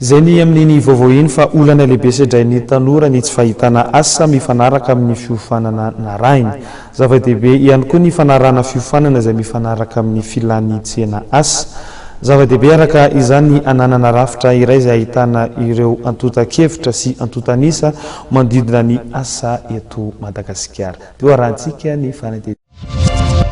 Izay ny amin'iny vaovao iny fa olana lehibe sedrain'ny tanora ny tsy fahitana asa mifanaraka amin'ny fiofanana narahiny. Zava-dehibe ihany koa ny fanarahana fiofanana izay mifanaraka amin'ny filan'ny tsena asa. Zava-dehibe araka izany ny hananana rafitra iray izay ahitana ireo antontan-kevitra sy antontan'isa manodidina ny asa eto Madagasikara. Dia ho arahantsika ny fanadihadiana.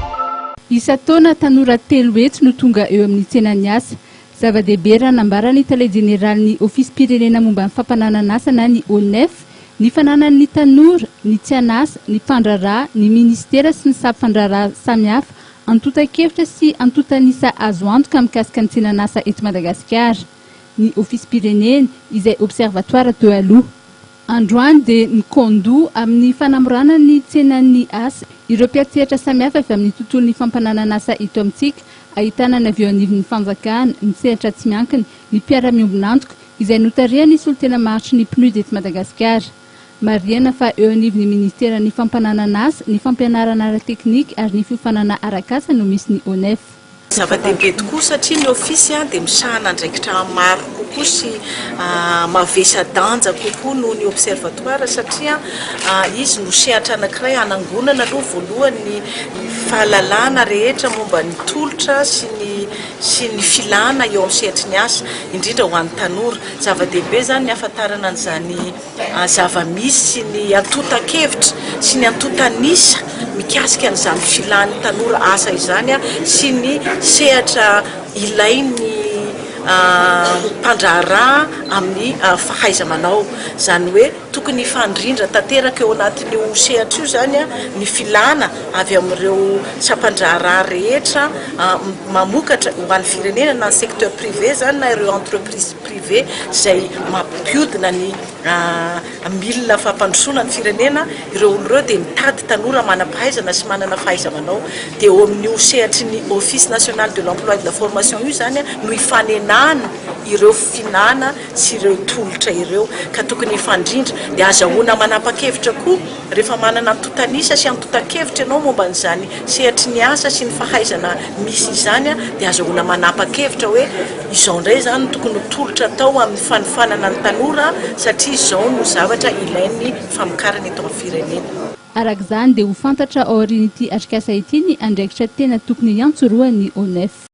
Isan-taona, tanora 300 no tonga eo amin'ny tsenan'ny asa. Zava-dehibe raha nambaran'ny tale jeneralin'ny Ofisim-pirenena momba ny fampananan'asa na ny ONEF, ny fananan'ny tanora, ny tsy an'asa, ny mpandraharaha, ny minisitera sy ny sampandraharaha samihafa antontan-kevitra sy antontan'isa azo antoka mikasika ny tsenan'asa eto Madagasikara. Ny Ofisim-pirenena, izay Observatoire teo aloha. Androany dia nikaon-doha amin'ny fanamorana ny tsenan'ny asa ireo mpiantsehatra samihafa avy amin'ny tontolon'ny fampananan'asa eto amintsika, ahitana ny avy eo anivon'ny fanjakana, ny sehatra tsy miankina, ny mpiara-miombon'antoka, izay notarihan'ny solontena maharitry ny PNUD eto Madagasikara. Marihana fa eo anivon'ny ministeran'ny fampananan'asa, ny fampianarana ara-teknika ary ny fiofanana arak'asa no misy ny ONEF. Zava-dehibe tokoa satria ny ofisy dia misahana andraikitra maro kokoa sy mavesa-danja kokoa noho ny observatoire satria izy no sehatra anankiray hanangonana aloha voalohany ny fahalalana rehetra momba ny tolotra sy ny sy ny filana eo amin'ny sehatry ny asa, indrindra ho an'ny tanora. Zava-dehibe izany ny hahafantarana an'izany zava-misy sy ny antontan-kevitra sy ny antontan'isa mikasika an'izany filan'ny tanora asa izany sy ny sehatra ilain'ny mpandraharaha amin'ny fahaiza-manao. Izany hoe tokony hifandrindra tanteraka eo anatin'io sehatra io izany ny filana avy amin'ireo sampan-draharaha rehetra mamokatra ho an'ny firenena na ny secteur privé izany na ireo entreprise privé izay mampiodina ny milina fampandrosoana ny firenena, ireo olona ireo dia mitady tanora manam-pahaizana sy manana fahaiza-manao. Dia eo amin'io sehatry ny Office national de l'emploi et de la formation io izany no ifanenana ireo filana sy ireo tolotra ireo ka tokony hifandrindra. Dia azahoana manapa-kevitra koa rehefa manana antontan'isa sy antontan-kevitra ianao momba an'izany sehatry ny asa sy ny fahaizana misy izany dia azahoana manapa-kevitra hoe izao indray izany no tokony ho tolotra atao amin'ny fanofanana ny tanora satria izao no zavatra ilain'ny famokarana eto amin'ny firenena. Araka izany dia ho fantatra aorian'ity atrikasa ity ny andraikitra tena tokony hiantsorohan'ny ONEF.